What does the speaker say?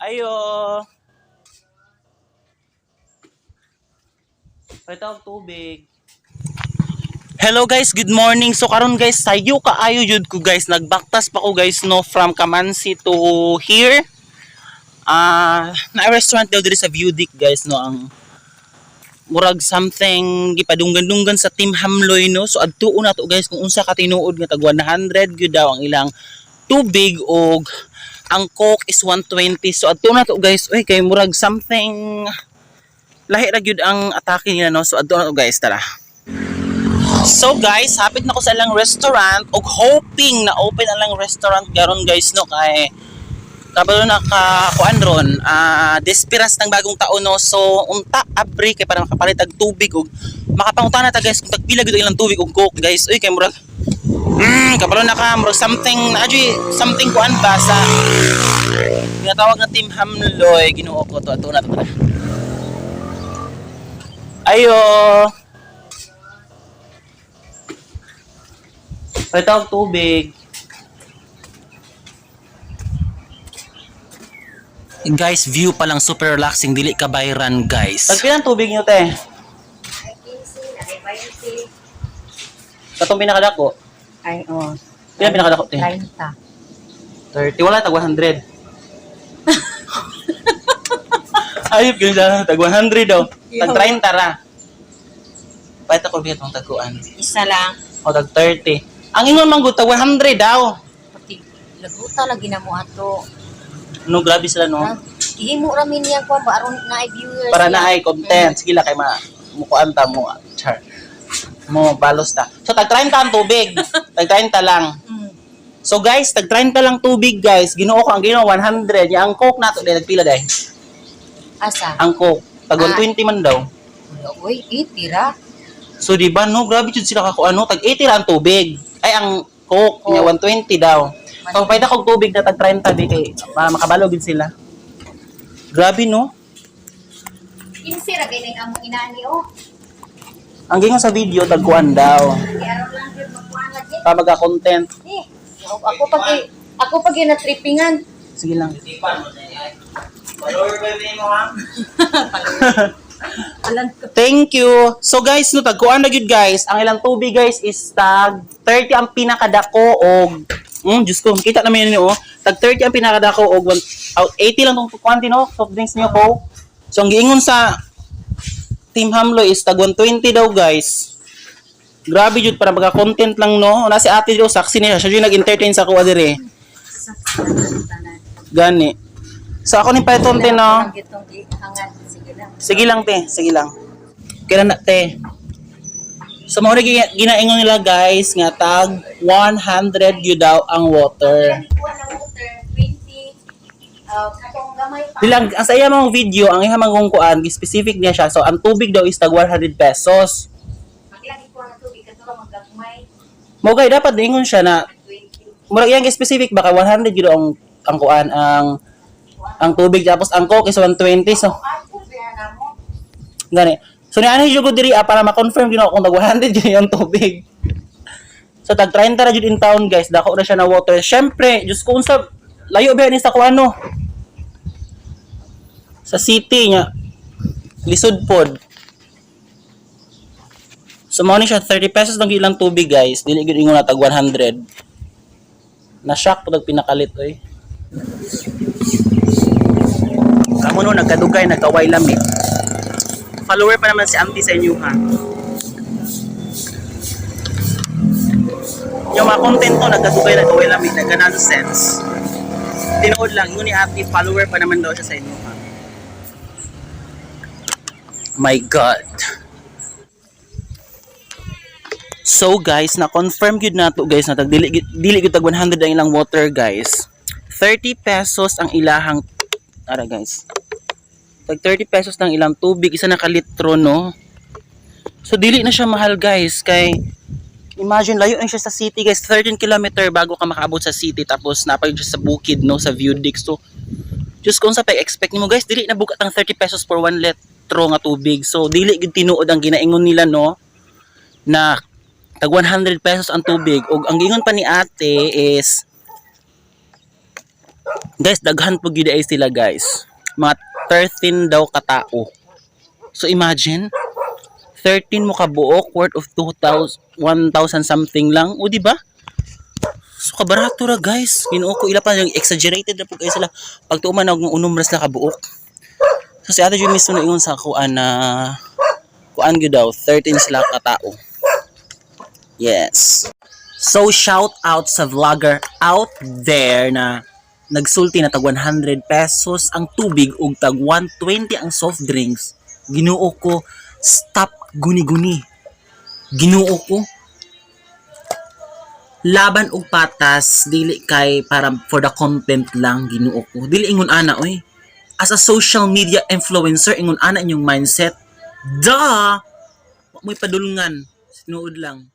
Ayo. Palit og tubig. Hello guys, good morning. So karon guys, sayo kaayo jud ko guys. Nagbaktas pa ko guys, no, from Kamansi to here. Ah, na restaurant daw diri sa View Deck guys, no, ang murag something gipadunggan-dunggan sa Team Hamloy, no. So adtuon na to guys kung unsa ka tinuod nga tag 100 gyud daw ang ilang tubig og ang Coke is 120. So adtuon na to guys. Uy, kay murag something lahi ra gyud ang atake nila, no. So adtuon na to guys, tara. So guys, hapit na ko sa ilang restaurant og hoping na open ang ilang restaurant garon guys, no, kay kabalo na ka kuan ron, despiras ng bagong taon, no. So unta abri kay para makapalit og tubig og makapangutana ta guys kung tagpila gyud ang ilang tubig og Coke guys. Uy, kay murag kabalo na ka murag something na adyoy something kuan ba sa ginatawag na Team Hamloy. Ginoo ko to, ato na to, tara. Ayo. Palit og tubig. Guys, view pa lang super relaxing, dili ka bayran guys. Tagpila ang tubig niyo, te? Ay 15, ay 20. Katong pinakadako. Ay, oh. Pila pinakadako, te? 30. 30. Wala, tag 100. Ayop, yun siya. Tag 100 daw. Tag 30 ra. Pahit ako bigat mong tagkuan. Isa lang. O, tag 30. Ang ingon man gud, tag 100 daw. Pati laguta lagi na mo ato. No, grabe sila, no? Ihimo ra min niya kuan ba aron na ay viewers. Para na ay content. Sige lang, kay ma mukuan ta mo. Char. Mo balos ta. So, tag 30 ang tubig. Tag 30 lang. So guys, tag 30 lang tubig guys. Ginoo ko ang Ginoo 100. Ya ang Coke nato dai nagpila dai. Asa? Ang Coke tag Ah. 120 man daw. Uy, 80 ra. So di ba, no, grabe jud sila kako ano, tag 80 ra ang tubig. Ay ang Coke nya Coke. 120 daw. So pwede kog tubig na tag 30 di kay para makabalo gid sila. Grabe, no? 15 ra kay ning among inani oh. Ang gingon sa video tag kuan daw. Kay aron lang gyud magkuan lagi. Para magka-content. Eh, ako pag na trippingan. Sige lang. Alam ko. Thank you. So guys, no, tagkuan na gyud guys. Ang ilang tubig guys is tag 30 ang pinakadako og Diyos ko, kita naman yun oh. Tag 30 ang pinakadako og out 80 lang tong kuan no, soft drinks niyo ko. So ang giingon sa Team Hamlo is tag 120 daw guys. Grabe jud para maga content lang, no. Na si Ate Jo saksi niya, siya jud nag-entertain sa kuha dire. Gani. So ako ni Python te, no. Sige lang. Sige lang te, sige lang. Kailan na te? So mao na ginaingon nila guys nga tag 100 gyud daw ang water. Kuha na water 20. Katong gamay pa. Bilang ang sa iya mong video, ang iya mong kuan, specific niya siya. So ang tubig daw is tag 100 pesos. Paglagi ko na tubig kato ra magagmay Mo kay dapat ingon siya na 20. murag iyang specific baka 100 gyud ang kuan ang tubig tapos ang Coke is 120, so Ay, tubig na mo. gani. So niani jud ko diri para ma-confirm gyud ako kung tag 100 gyud yung tubig. So tag 30 ra jud in town guys, dako na siya na water. Syempre, Diyos ko unsa layo ba ni sa kuan, no? Sa city niya. Lisod pod. So mao ni siya 30 pesos lang gyud ilang tubig guys. Dili gyud ingon na tag 100. Na shock pud ang pinakalit oy. Kamo no nagkadugay nagkaway lami. Follower pa naman si auntie sa inyo ha. Yung mga content ko, nagkadugay, nagkaway lami, nagka-nonsense. Tinuod lang, yun ni ate, follower pa naman daw siya sa inyo ha. My God. So guys, na-confirm gyud nato guys na tag dili gyud tag 100 ang ilang water guys. 30 pesos ang ilahang ara guys. Tag 30 pesos lang ilang tubig, isa na ka litro, no. So dili na siya mahal guys kay imagine layo na siya sa city guys, 13 kilometer bago ka makaabot sa city tapos napay siya sa bukid, no, sa View Deck. So just kung sa pag-expect nimo guys, dili na bukat ang 30 pesos for 1 litro nga tubig. So dili gyud tinuod ang ginaingon nila, no, na tag 100 pesos ang tubig ug ang giingon pa ni ate is Guys, daghan po gyud ay sila, guys. Mga 13 daw katao. So imagine, 13 mo kabuok worth of 2,000, 1,000 something lang. O, di ba? So kabarato ra, guys. Ginoo ko, ila pa yung exaggerated na po kayo sila. Pag tuman og unom ra sila kabuok. So si Ate Joy mismo na ingon sa kuan na kuan gyud daw 13 sila katao. Yes. So shout out sa vlogger out there na nagsulti na tag 100 pesos ang tubig ug tag 120 ang soft drinks. Ginoo ko, stop guni-guni. Ginoo ko. Laban og patas dili kay para for the content lang, Ginoo ko. Dili ingon ana oy. As a social media influencer, ingon ana inyong mindset. Duh! Wa mo'y padulngan. Sinuod lang.